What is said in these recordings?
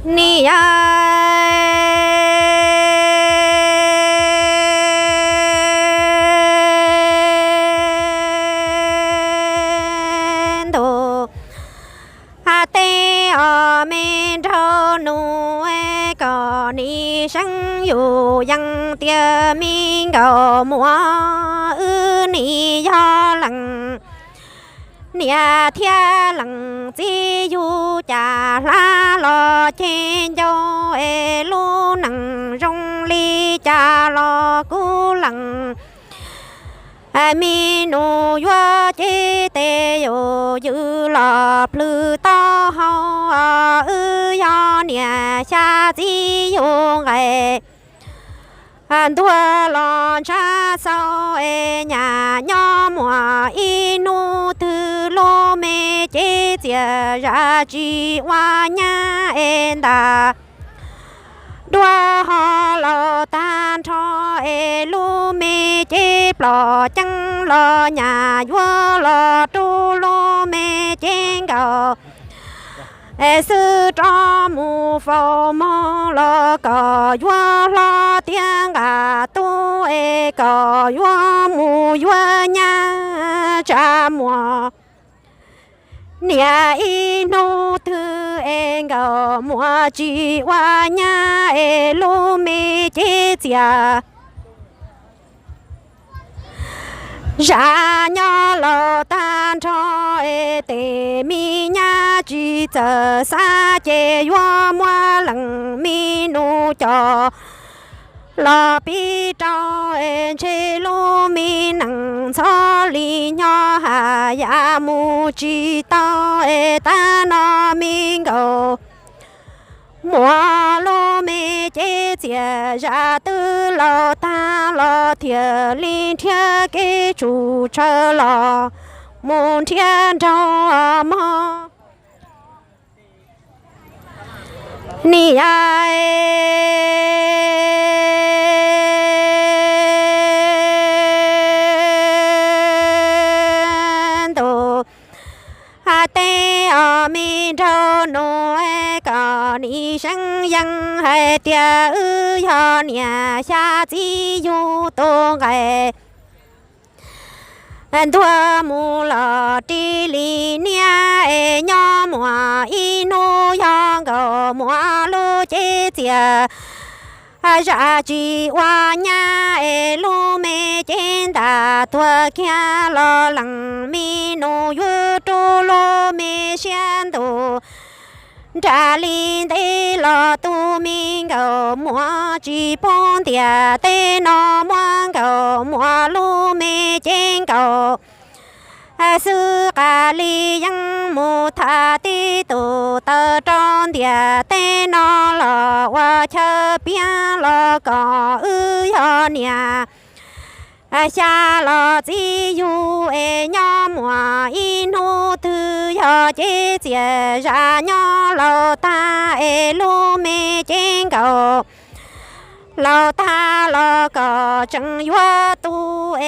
Niam ntuj, tej os me nraug nus, kom nim seev yus yees tias me nkauj muam wb nim yog leej niam thiab leej txiv, yus cas hla los ceg ncauj es lub neej zoo li cas los kuj leej. Me nus yuav cev tes yus ywm los plhws taub hau, wb yog niam xya txiv yus nqaim ntuag los ntshav xauj es nyam nyob muaj ib hnub twg lub me cev txias zam tsis ua nyab es ntas duab ho laus tag nrho es lub me cev plom ceeb los nyam yuav los rub lub me cev nkaus es xwb rov mus faus mog los kom yuav hlob tiav nqa tub es kom yuav mus yuav nyab tsa muag. Niam ib hnub twg es nkauj muam tsis ua nyab es lub me cev txias zam nyob laus tag nrho es tes me nyab tsis txawj xav ces yuav muab leej me nus coj los pib rau es ntshe lub me neej ntxhov li nyob has yam mus tsis tau es tab no me nkauj muam lub me cev txias zam twb laus tag los thiaj li nrhiav kev tsum tshaw los mus nrhiav nraug mog. Niam ntuj, tej os me nraug nus, kom nim seev yees hais tias wb yog niam xya txiv yus tus nqaim ntuag mus los ris li niab es nyob muaj ib hnub yog nkauj muam lub cev txias zam tsis ua nyab es lub me cev ntas tuag kiag los leej me nus yuav rub lub me siab ntuj nra li ntev los tu me nkauj muam tsis pub ntiag teb no muab nkauj muam lub me cev nkaus xwb qas li yeej mus tham tib tug taw rau ntiag teb no los ua chaw piav los kom wb yog niam xya los txiv yus es nyob muaj ib hnub twg yog cev txias zam nyob laus tag es lub me cev nkaus laus tag los kom tseem yuav tu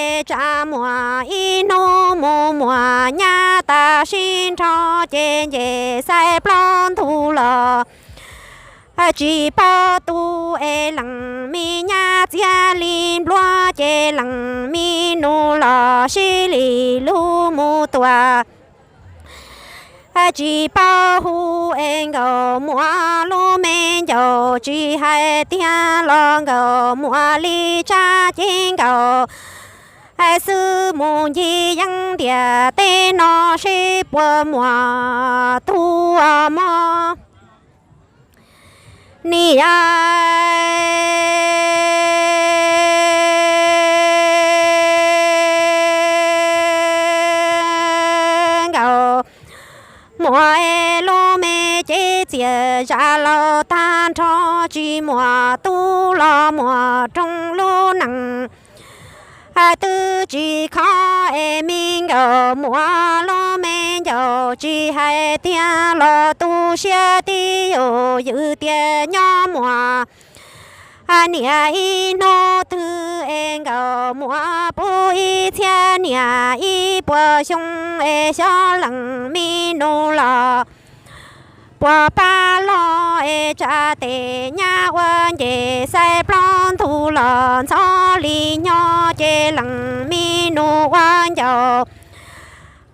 es tsa muaj ib hnub mus muaj nyab tam sim nrho ces nce xaim plaub ntug los tsis paub tu es leej me nyab txiav li npluag ces leej me nus los sib li lug mus tua tsis paub hu es nkauj muam lub me ncaus tsis hais tiag los nkauj muam li tsab cev nkaus xwb mus ncig yeeb ntiag teb no seb puas muaj tub mog. Niam nkaus muam es lub me cev txias zam laus tag nrho tsis muaj tub los muaj rooj lub neej twb tsis khob es me nkauj muam lub me ncaus tsis hais tiag los tu siab tib yus ywm tias nyob muaj niam ib hnub twg es nkauj muam puv ib txhiab niam ib puas xyoo es xyov leej me nus los puas pab los es tsa tes nyab ua nce xais plaub ntug los ntxhov li nyob ces leej me nus ua ncaus.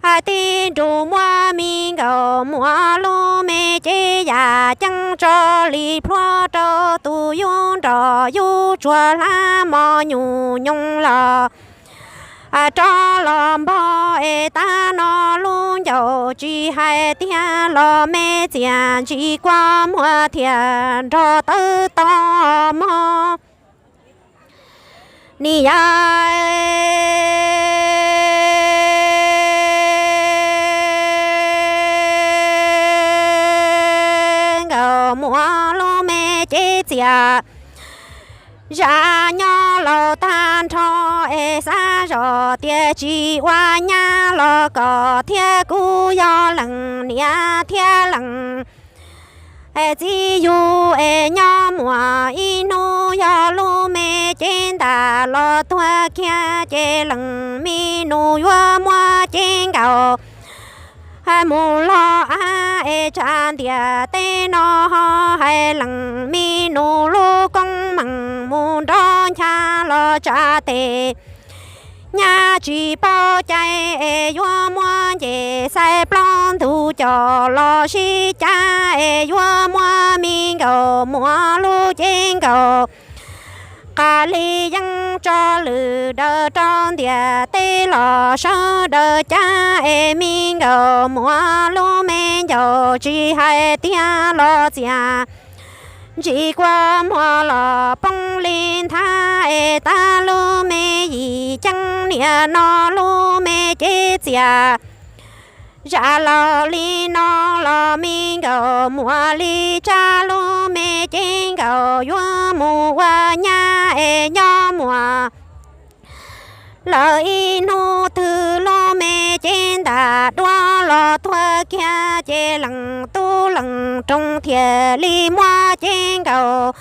Hais tib nrus muab me nkauj muam lub me cev yam ceeb tso li plhuav rau tus yug nrog yug tsuag hlab mos nyuj nyoos los rov los npog es tag no lub ncaus tsis hais tiag los me txias ntsis kua muag thiaj nrog tawb tau mog. Ni yam nkauj muam lub me cev txias zam nyob laus tag nrho es xav zoj tias tsis ua nyab los koj thiab kuv yog leej niam thiab leej txiv yug es nyob muaj ib hnub yog lub me cev ntam los tuag kiag ces leej me nus yuav muab cev nkaus mus log av es tsa ntiaj teb no ho hais leej me nus lub koob meej mus nrov ncha los tsa tes nyab tsis paub cai es yuav muab nce xais plaub ntug coj los sib cav es yuav muab me nkauj muam lub cev nkaus qas li yeeb tso lwm daws rau ntiaj teb los sawv daws cav es me nkauj muam lub me ncaus tsis hais tiag los txias ntsis kua muag los poob li nthab es tag lub me yim ceeb niaj no lub me cev txias zam laus li no los me nkauj muam li tsa lub me cev nkaus yuav mus ua nyab es nyob muaj lawm ib hnub twg lub me cev ntam duab los tuag kiag ces leej tub leej roog thiaj li muab cev nkaus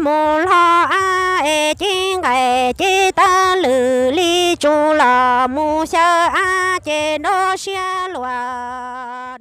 mus log av es cev nqaim cev tawv lwm li tsuj los mus xyaw av ces nrov siab luaj.